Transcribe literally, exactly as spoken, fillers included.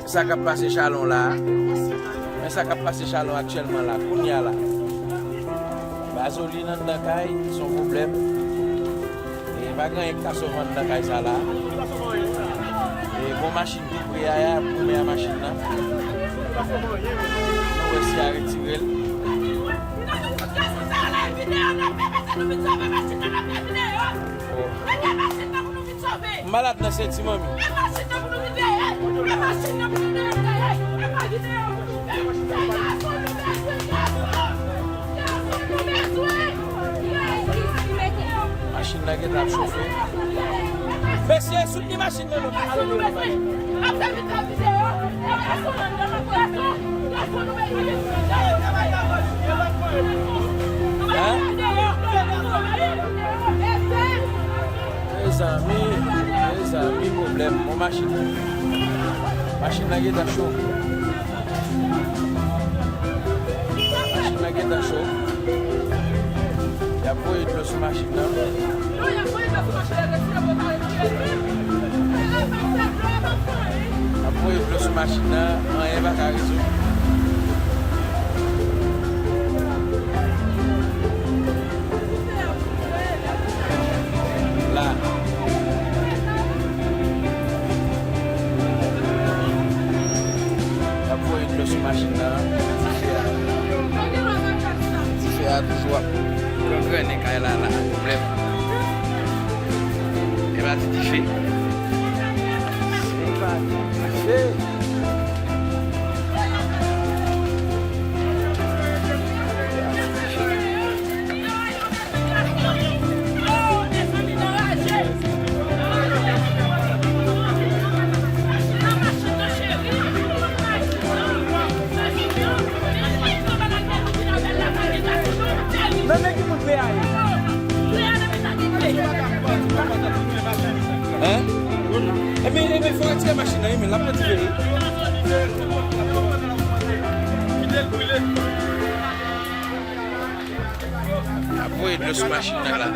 Sa k ap pase Chalon la a. Men sa k ap pase Chalon aktyèlman la, kounye a la. Gazolin anndan kay, se yon pwoblèm. E pa gen anyen k ka sove anndan kay sa la. E gon machin tou pre a, y ap goumen a machin nan. Nou wè si y a retire l. Oh. M malad nan senti, manmi. Machin nan gentan ap chofe. Mesye, soutni machin nan non. Hein? Mezanmi, mezanmi, pwoblèm. Bon machin. Machin nan gentan cho. Machin nan gentan cho. Y ap voye dlo sou machin nan. Y ap voye dlo sou machin nan, anyen pa ka rezoud. La. Y ap voye dlo sou machin nan. Dife a. Dife a toujou ap gangrennen kay la, la. Pwoblèm. E pa ti dife. Se pa ti dife. Nan men ki moun pe a ye? Hein? Ebyen, ebyen, fò retire machin nan, wi, men l ap retire, wi. Ap voye dlo sou machin nan la.